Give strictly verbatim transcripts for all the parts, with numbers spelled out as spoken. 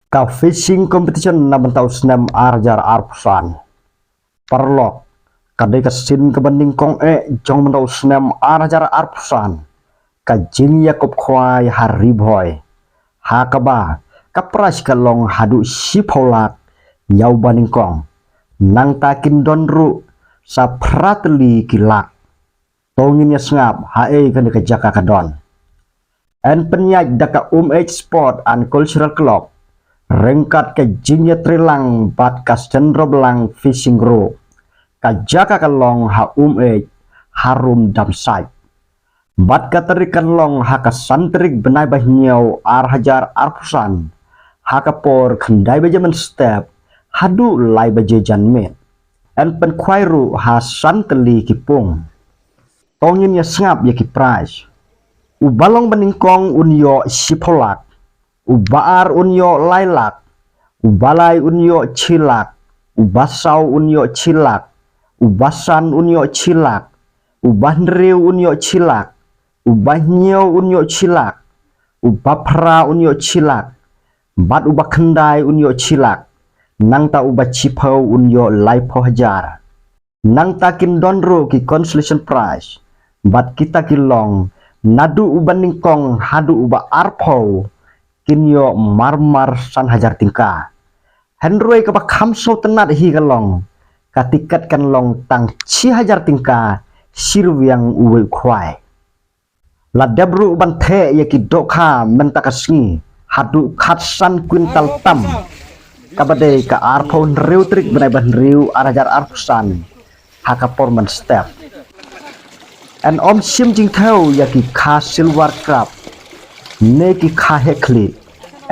Ka fishing competition na bynta u snem ar hajar arphew san. Paralok, ka dei ka sien kaba nyngkong eh jong bynta u snem ar hajar arphew san. Ka jingïakob khwai ha Ri Bhoi, ha kaba ka prize ka long haduh shiphew lak ïa uba nyngkong. Nangta kin don ruh sa phra tylli ki lak. To ngin ïa sngap haei kane ka jaka ka don. Yn pynïaid da ka Umeit Sport and Cultural Club ryngkat ka jingïatreilang bad ka Sendroblang Fishing Group. Ka jaka ka long ha Umeit, harum Damsait. Bad ka tarik kan long ha ka san tarik bnai ba hynñiew ar hajar arphew san, ha ka por khyndai baje mynstep haduh lai baje janmiet. Yn pynkhwai ruh ha san tylli ki pung. To ngin ïa sngap ïa ki prize. Uba long ba nyngkong un ïoh shiphew lak. Uba ar un ïoh lai lak. Uba lai un ïoh shi lak. Uba saw un ïoh shi lak. Uba san un ïoh shi lak. Uba hynriew un ïoh shi lak. Uba hynñiew un ïoh shi lak. Uba phra un ïoh shi lak. Bad uba khyndai un ïoh shi lak. Nangta uba shiphew un ïoh laiphew hajar. Nangta kin don ruh ki consolation prize. Bad kita ki long, naduh uba nyngkong haduh uba arphew, kin ïoh marmar san hajar tyngka. Hynrei kaba kham sngewtynnat hi ka long, ka tiket kan long tang shi hajar tyngka, shi rwiang uwei u khwai. La dep ruh ban theh ïa ki dohkha mynta ka sngi haduh khatsan kwintal tam, kaba dei ka arphew hynriew tarik bnai ba hynriew ar hajar arphew san, ha ka por mynstep. Yn ym shim jingthew ïa ki kha silver carp ne ki kha heh khlieh.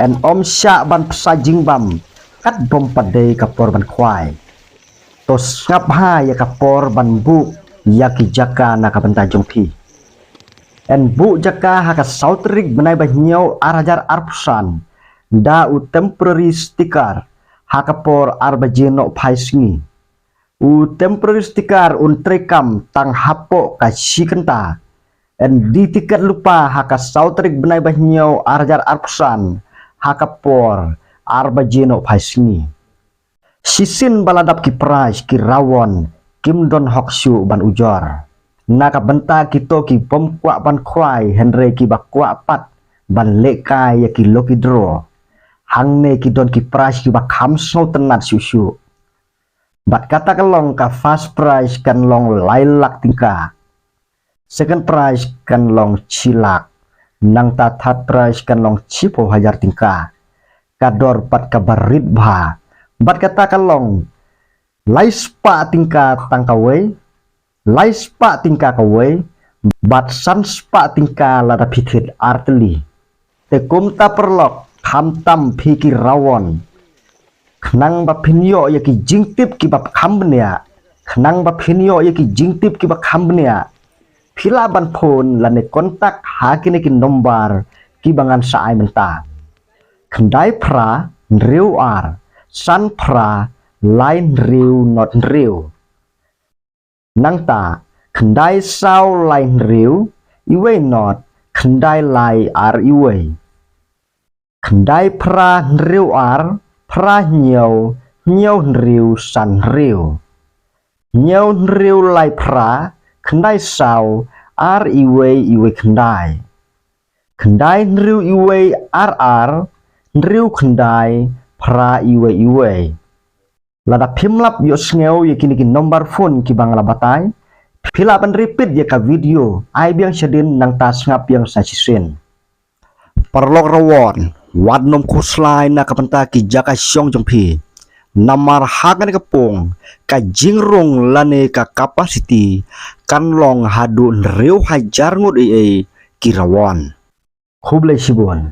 Yn ym shah ban pynshah jingbam katba ym pat dei ka por ban khwai. To sngap ha ïa ka por ban buh ïa ki jaka na ka bynta jong phi. Yn buh jaka ha ka saw tarik bnai ba hynñiew ar hajar arphew san da u temporary sticker ha ka por ar baje nohphai sngi. U temporary sticker un treikam tang hapoh ka shi kynta. Yn die tiket lypa ha ka saw tarik bnai ba hynñiew ar hajar arphew san ha ka por ar baje nohphai sngi. Shisien ba la dap ki prize ki rawon kim don hok shuh ban ujor. Na ka bynta kito ki bym kwah ban khwai hynrei kiba kwah pat ban lehkai ïa ki lucky draw, hangne ki don ki prize kiba kham sngewtynnat shuh shuh. Bad kata ka long ka first prize kan long lai lak tyngka. Second prize kan long shi lak. Nangta third prize kan long shiphew hajar tyngka. Ka dor pat kaba rit bha. Bad kata ka long lai spah tyngka tang kawei, lai spah tyngka kawei, bad san spah tyngka lada phi thied ar tylli. Te kumta paralok, khamtam phi ki rawon. Khnang ba phin ïoh ïa ki jingtip kiba kham bniah, khnang ba phin ïoh ïa ki jingtip kiba kham bniah, phi lah ban phone lane contact ha kine ki nombar kiba ngan sa ai mynta. Khyndai phra hynriew ar san phra lai hynriew not hynriew. Nangta, khyndai saw lai hynriew, iwei not, khyndai lai ar iwei. Khyndai phra hynriew ar, phra hynñiew, hynñiew hynriew san hynriew. Hynñiew hynriew lai phra, khyndai saw, ar iwei iwei khyndai. Khyndai hynriew iwei ar ar, hynriew khyndai, phra iwei iwei. Lada phim lap ïohsngew ïa kine ki nombar phone kiba nga la batai, phi lah ban repeat ïa ka video, ai biang shadien nangta sngap biang sa shisien. Paralok rawon, wat nym khuslai na ka bynta ki jaka shong jong phi. Namar ha kane ka pung, ka jingrung lane ka capacity kan long haduh hynriew hajar ngut ei ei ki rawon. Khublei shibun.